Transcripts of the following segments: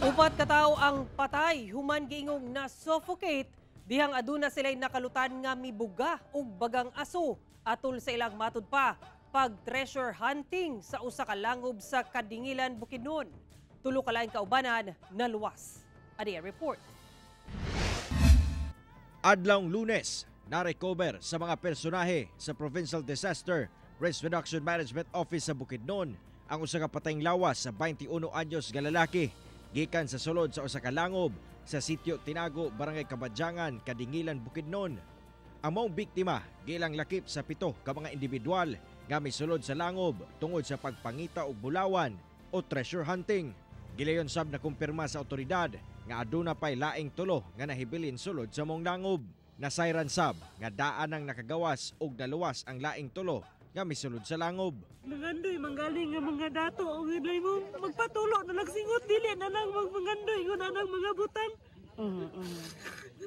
Upat ka tawo ang patay human giingong na suffocate dihang aduna sila'y nakalutan nga mibuga og bagang aso atol sa ilang matud pa pag treasure hunting sa usa ka langob sa Kadingilan, Bukidnon. Tulo ka laing kaubanan naluwas. Ani report. Adlawng Lunes, na-recover sa mga personahe sa Provincial Disaster Risk Reduction Management Office sa Bukidnon ang usa ka patayng lawas sa 21 anyos nga lalaki gikan sa sulod sa usa ka langob sa sitio Tinago, Barangay Kabadyangan, Kadingilan, Bukidnon. Ang maong biktima gilang lakip sa 7 ka mga individual nga misulod sa langob tungod sa pagpangita og bulawan o treasure hunting. Gilayon sab na kumpirma sa otoridad nga aduna pay laing 3 nga nahibilin sulod sa maong langob. Nasayran sab nga daan ang nakagawas og naluwas ang laing 3 nga misulod sa langob. Mangandoy manggaling nga mga dato og ilay mo magpatulo na lang singot, dili na lang magmangandoy ngun anang mga butang.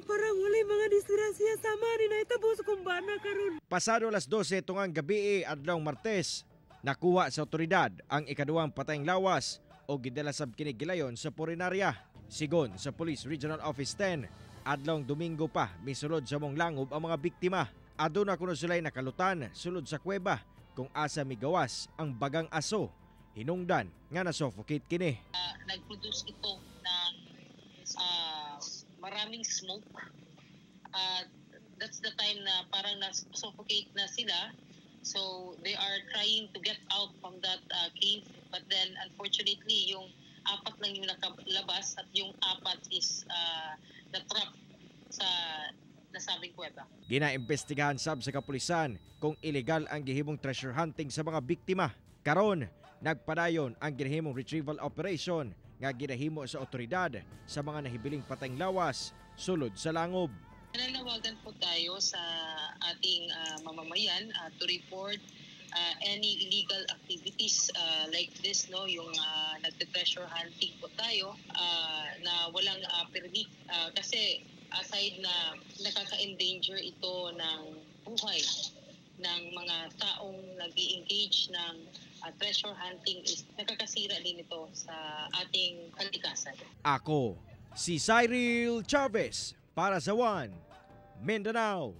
Parang walay mga disgrasya sama ni nahitabo sa kumbana karon. Pasado alas 12 tungang gabi adlawng Martes, nakuha sa otoridad ang ikaduhang patayng lawas o gidala sab kini gilayon sa punerarya. Sigon sa Police Regional Office 10, adlawng Domingo pa misulod sa maong langob ang mga biktima. Aduna kuno sila'y nakalutan sulod sa kuweba kung asa migawas ang bagang aso. Hinungdan nga na-suffocate kini. Nag-produce ito ng maraming smoke. That's the time na parang na-suffocate na sila. So they are trying to get out from that cave. But then, unfortunately, yung apat lang yung nakalabas at yung apat is na-trap sa nasabing kuweba. Ginaimbestigahan sab sa kapulisan kung illegal ang gihimong treasure hunting sa mga biktima. Karon, nagpadayon ang ginahimong retrieval operation nga ginahimo sa otoridad sa mga nahibiling patayng lawas sulod sa langob. Nananawagan po tayo sa ating mamamayan to report any illegal activities like this, no, yung nagte-treasure hunting po tayo na walang permit, kasi aside na nakaka-endanger ito ng buhay ng mga taong nag engage ng treasure hunting, is nakakasira din ito sa ating kalikasan. Ako, si Cyril Chavez para sa One Mindanao.